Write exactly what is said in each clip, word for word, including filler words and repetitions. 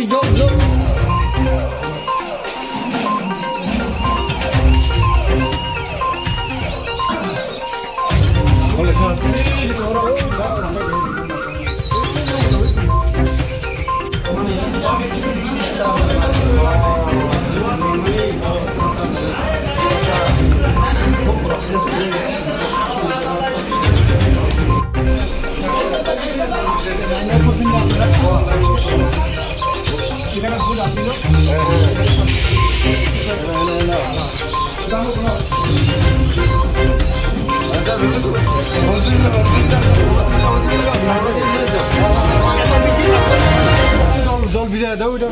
জল, জল ভিজাই দাও, এটা।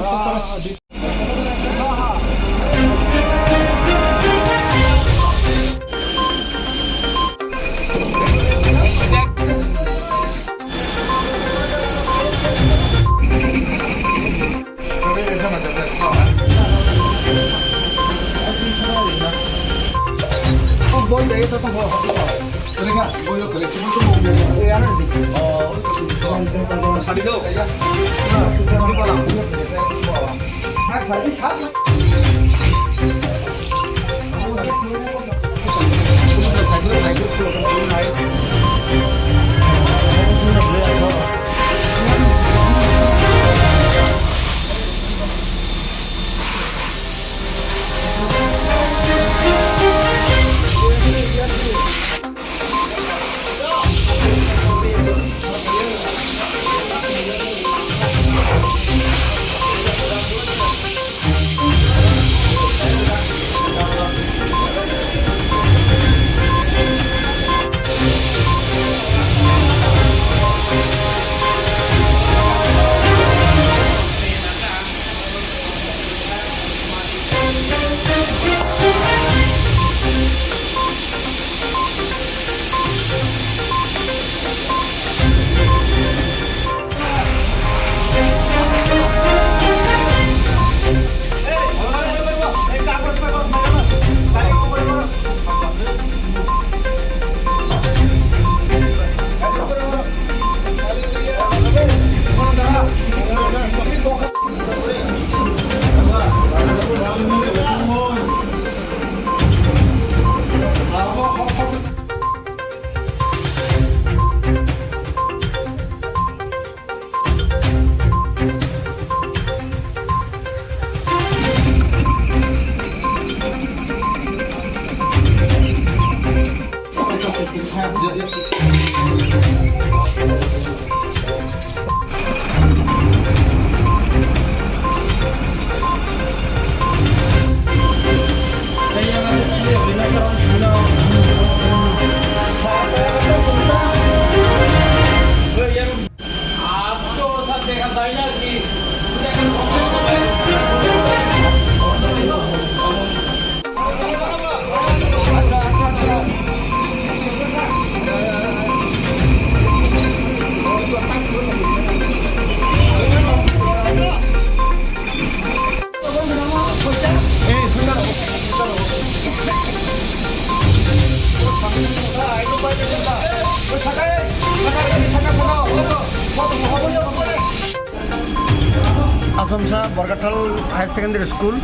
Asomsa Borkathal Higher Secondary School,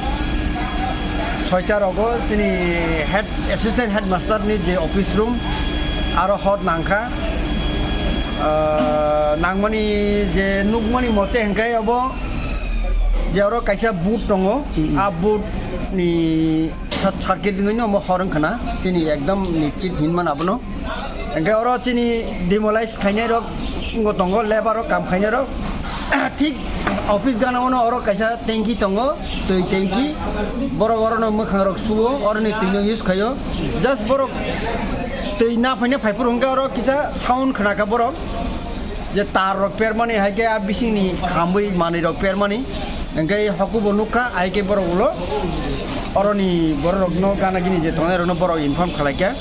soita rogo chini head, assistant headmaster ni je office room, aro hor nangkha, ah, nangmani je nukmani mote hwnkhe obo je oro kaisa board tongo, hmm, ah board ni short circuit wngwi no omo hor wngkha na, chini ekdom nischit hinmano abono. Hwnkhe oro chini demolish khainai rok wngwi tongo, labour rok kam khainai rok. Thik office gana ono oro kaisa tanki tongo, twi tanki. Borok orono mwkhang rok suo, oroni twino use khaio. Just borok twi na phaina phaiphuru hwnkhe oro kisa sound khnakha borok. Je tar rok permani hai khe a bisingni hamwi manwi rok permani. Hwnkhe hokubo nukha, hai khe borok ulo oroni borok rokno gana gini je tongnai rokno borok inform khlai kha.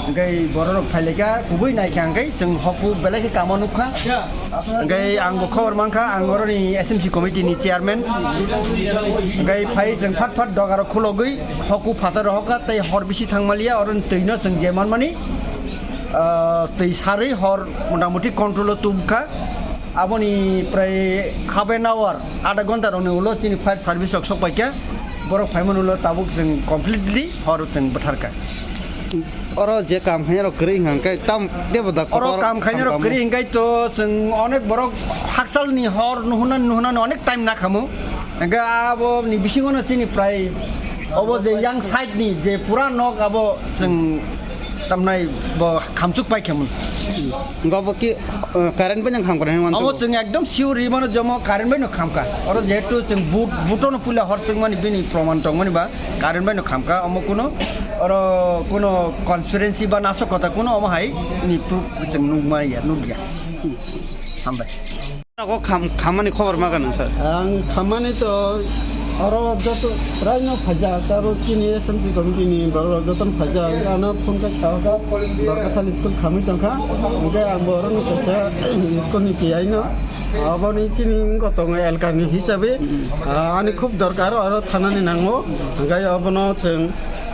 Hwnkhe borok rok phai lai kha, kubui nai kha hwnkhe chwng hoku belai khe kamo nukha. Hwnkhe ang bo khobor mankha, ang oroni S M C committee ni chairman. Hwnkhe phai chwng phat phat doga rok khulogwi hoku phatar rohokha tei hor bisi thangmaliya, oroni twino chwng je manmani, ah, twi sarwi hor motamoti control o tubkha. Aboni prai half an hour, adha ghonta rokni ulo chini fire service rok sok paikha. Borok phaimani ulo tabuk chwng completely hor chwng bwtharkha. Oro je kam khainai rok kwrwi hwnkha khe tam tebo da. Oro kotor kam khainai rok kwrwi hwnkhe to chwng onek borok haksalni hor nuhunani nuhunani onek time nakhamu. Hwnkhe aboni bisingono chini prai obo je yang side ni je pura nok abo chwng tamnai bo khamchuk pai khemun. Hwnkhe obo ki, uh, current bai nang kham khe nang Omo wansukgo. Chwng ekdom sure ri mano jomo current bai no khamkha. Oro jehetu chwng but, butono puila hor chwngmani bini proman tongmani ba current bai no khamkha. Omo kuno oro kuno conspiracy ba nasok kota kuno omo hai ni proof chwng nukmaya, nukya. Hambai. Nogo kham-, khammani khobor ma gana, sir? Ang khammani to oro joto prai no phaijak, tabo chini S M C committee ni borok joto no phaijak. Ano phone khe sa kha, Barkathal school khamwi tongkha. Hwnkhe ang bo oro no kaisa school ni P I no. Aboni chini wngkha tongo elka ni hisabe. Ah, ani khub dorkar oro thanani nango. Hwnkhe obono chwng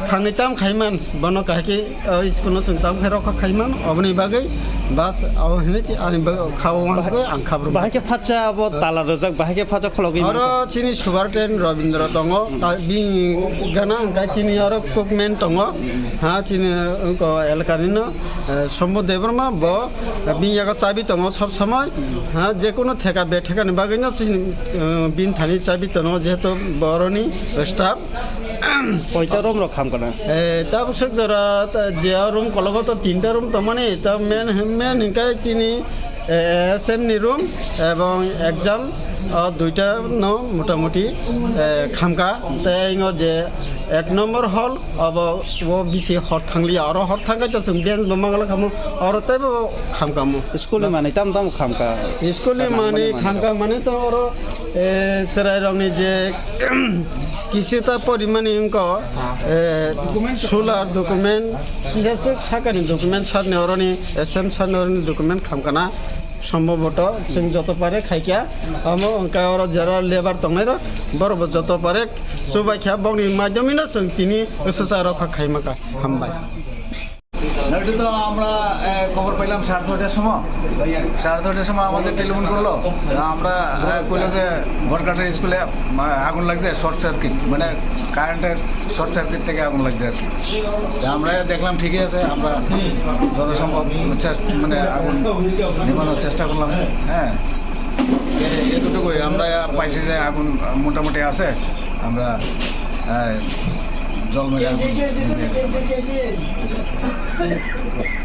thangwi tam khaiman, bono kahai khe o school no chwng tam khe rokha khaiman, oboni bagwi bas abo hinwi chi ani bagwi kha o wansugwi ang kha brum. Bahai khe phatsa abo tala rwjak, bahai khe phatsa khulogwi Oro mankha. Chini superintendent Robindra tongo, ta bini gana hwnkhe chini oro cookman tongo, ha chini wngkha elkanino, eh, Sombhu Debbarma bo bini yago chabi tongo sob somoi, ha jekunu theka bethekani bagwino chini, eh, bini thani chabi tongo jehetu boroni staff. Koita room rok kham kana? Eh, tabuk suk jora, ta, je room kologo to tinta room tongmani, ta main, main hingkai chini, eh, S M ni room ebong exam, o duita no motamuti, eh, khamka. Tei ingo je ek number hall, obo, o bisi hor thangliya, oro hor thangkai to chwng bench bo mangala khamo, oro teibo khamkamo. School ni manwi tam tam khamka? School ni manwi khamka mane to oro, eh, chwrai rokni je Kisita porimani wngkha, eh, solar document, kisa swk sakani document, sarni oroni, S M sarni oroni document khamkana, sombhoboto, chwng joto pare khaikha, amo wngkha oro jera labour tongnairok, borokbo joto pare chubaikha, bokni maidamino chwng tini swcharo kha khaimakha, hambai. একটু তো আমরা, এ, খবর পেলাম সাড়ে ছয়টার সময়। সাড়ে ছয়টার সময় আমাদের টেলিফোন করলো। আমরা, এ, কইলো যে ভরকাটা স্কুলে, মা-, আগুন লাগছে, শর্ট সার্কিট, মানে কারেন্টের শর্ট সার্কিট থেকে আগুন লাগছে আর কি। তা আমরা দেখলাম ঠিকই আছে, আমরা যথাসম্ভব চেষ্টা, মানে আগুন নিভানোর চেষ্টা করলাম। হ্যাঁ, এ-, এতটুকুই। আমরা পাইছি যে আগুন মোটামুটি আছে, আমরা, এ, জল মেরে আগুন নিভিয়ে দিলাম।